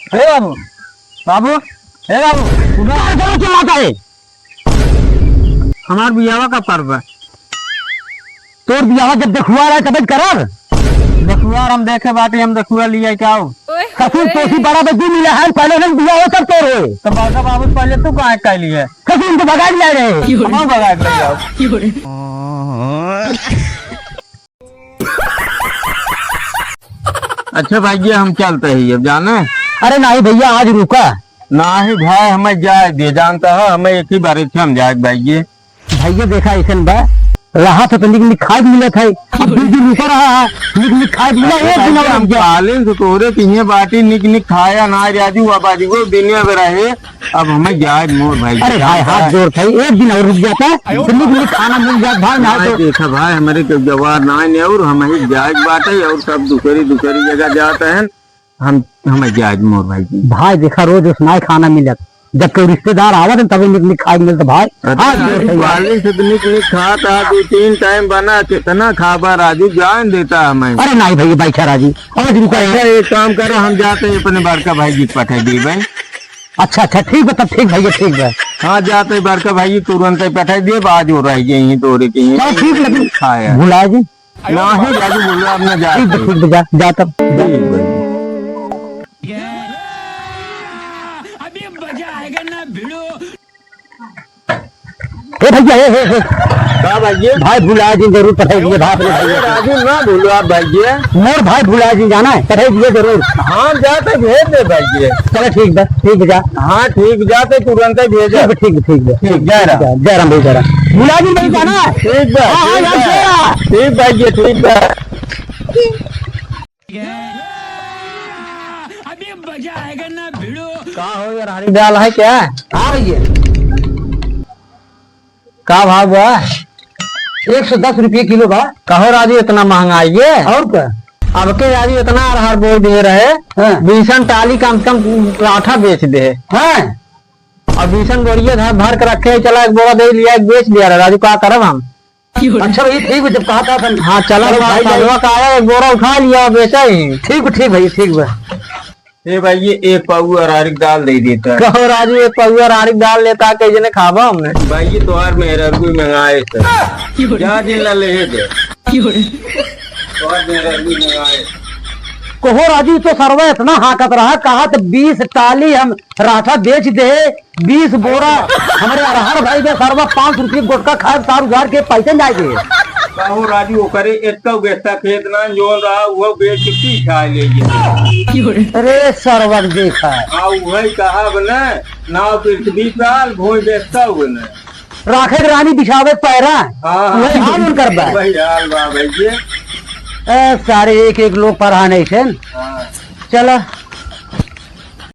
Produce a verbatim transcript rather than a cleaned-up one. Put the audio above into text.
ए बाबू, बाबू, ए बाबू, उधर आ, चलो, चलो, आता है। हमार बियाह का पर्व है। तोर बियाह जब देखुआ रहा है, तब करब। देखुआ हम देखे बाटी, हम देखुआ लिया क्या हो? ओए ससुर होए। तोसी बड़ा बदू मिला है, पहले हम बियाह हो तब तोर होए। तो बड़का बाबू पहले तू काहे कह लिए? ससुर उनको भगा लिया रहे। क्यों रे? हम भगा के ले जाओ। क्यों रे? अच्छा भाई, ये हम चलते ही अब जाने। अरे नहीं भैया, आज रुका। नहीं भाई, हमें जाए दे, जानता है, हमें एक ही बार इच्छा हम जाए भाई। ये भैया देखा, ऐसन बा, रहा तो निक निक खाए मिलत है, अब दो दिन रुका रहा है, निक निक खाए मिला, अरे एक दिन भाई, और हम रुक जा। काले से तोरे किहे बाटी निक निक खाया ना राजू, अब आज वो दिन अब रहे, अब हमें जाए मोर भाई। अरे भाई, हाथ जोड़ भाई, एक दिन और रुक जाता, तो निक निक खाना मिल जात भाई, ना भाई, तो देखा भाई, हमारे के जवार ना है और हम ही जाए बाटे और सब दूसरी दूसरी जगह जाते हैं। हम, हमें जाए मोर भाई जी। भाई देखा, रोज उस नाय खाना मिलत, जब कोई रिश्तेदार आवत है तभी निक निक खाए मिलत भाई। अरे हाँ, भाई, जोर से यार। काले से तो निक निक खात है, दो तीन टाइम बना, कितना खाबा राजू, जान देता हमें। अरे नहीं भैया, बैठा राजू, और रुका अच्छा, है। एक काम करो, हम जाते हैं अपने बड़का भाई जी के पठा दी भाई। अच्छा, अच्छा, ठीक बा, तब ठीक भैया, ठीक बा। हाँ, जाते हैं बड़का भाई जी तुरंत ही पठा दिए, आज हो रही है यहीं तोरे के ही। चलो, ठीक, लेकिन खाया। भुला जी। नहीं, राजू बोलो, अब ना जा। ठीक बा, ठीक बा, जा, जा तब। ठीक बा। अभी मजा आएगा ना भिड़ो। ए भैया, ए, ए, ए। का भाई ये? भाई भुला जी जरूर पठाई दिए, भाई अपने भाई। अरे राजू ना बोलो आप भाई ये। मोर भाई भुला जी जाना है, पठाई दिए जरूर। हाँ, जा तो भेज दे भाई ये। चलो ठीक बा, ठीक बा, जा। हाँ, ठीक, जा तो तुरंत ही भेज। ठीक बा, ठीक बा, ठीक बा। ठीक, जय राम। जय राम भाई, जय राम। भुला जी भाई जाना है। ठीक बा, हाँ, हाँ, ठीक यार, बा। जय राम। ठीक भाई ये, ठीक बा। अभी मजा आएगा ना भिड़ो। का हो यार, हरी दाल है क्या? हाँ भैया। का भाव बा? एक सौ दस रुपये किलो बा। कहो राजू, इतना महंगा है ये? और का? अब के राजू इतना अरहर बोई दे रहे, हाँ। बीसन टाली कम से कम आठा बेच दे। हाँ। और बीसन बोरिया धर भर के रखे, चला एक बोरा दे लिया, एक बेच दिया रहे। राजू, का करब हम? अच्छा भैया, ठीक बा, जब कहा था हम। हाँ, चला चलो बा-, भाई, सालवा भाई। का आया, एक बोरा उठा लिया, बेचा ही। ठीक बा, ठीक भाई, ठीक बा। ए भाई, ये एक पाऊ अरहर की दाल दे देता। कहो राजू, एक पाऊ अरहर की दाल लेता, कई जने खाबा हमने। भाई, ये तोहार मेहरारू मंगाए थे। जा दिन ला ले दे। तोहार मेहरारू मंगाए। कहो राजू, तो सरवा इतना हाकत रहा, कहा तो बीस टाली हम राठा बेच दे, बीस बोरा हमरे अरहर भाई के सरवा पाँच रुपये गोटका खाए, सार उधार के पैसे ना दे। कहो राजू, ओकरे एक बेस्ता खेत ना जोन रहा, वो बेच के पी खा ले ये। अरे सरवा देखा। हाँ, वही कहा बने, नाव पृथ्वी पाल, भोई बेचता हुए ने। राखे के रानी बिछावे पैरा, हाँ, हाँ। वही हाल उनकर बा। वही हाल बा भाई ये। ए, सारे एक एक लोग पढ़ा नहीं थे। हाँ। चला।